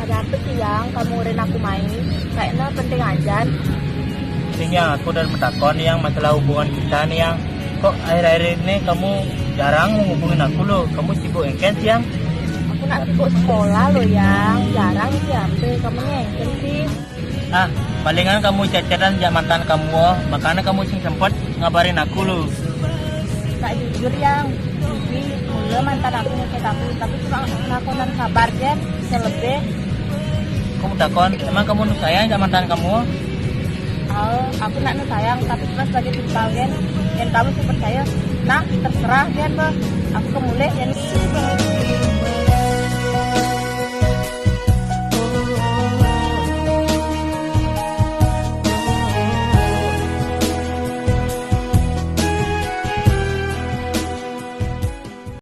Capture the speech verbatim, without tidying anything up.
Ada apa sih, Yang? Kamu urin aku main? Kayaknya penting aja. Sing, Yang, aku udah mentakon, Yang, masalah hubungan kita nih, Yang. Kok akhir-akhir ini kamu jarang menghubungin aku loh? Kamu sibuk engken sih, Yang? Aku nak sibuk sekolah loh, Yang. Jarang sih H P. Kamu nih engken sih. Ah, palingan kamu chat-chatan jak mantan kamu, oh. Makanya kamu sing sempet ngabarin aku loh. Tak jujur, Yang. Jadi, mula mantan aku ngechat aku, tapi cuma ngakonan kabar, Jen. Selebih. Aku mau takon, emang kamu nu sayang jak mantan kamu? Oh, aku nak nu sayang, tapi cuma sebagai timpal, Jen. Dan kamu sih percaya, nah, terserah, Jen, bah. Aku kemuli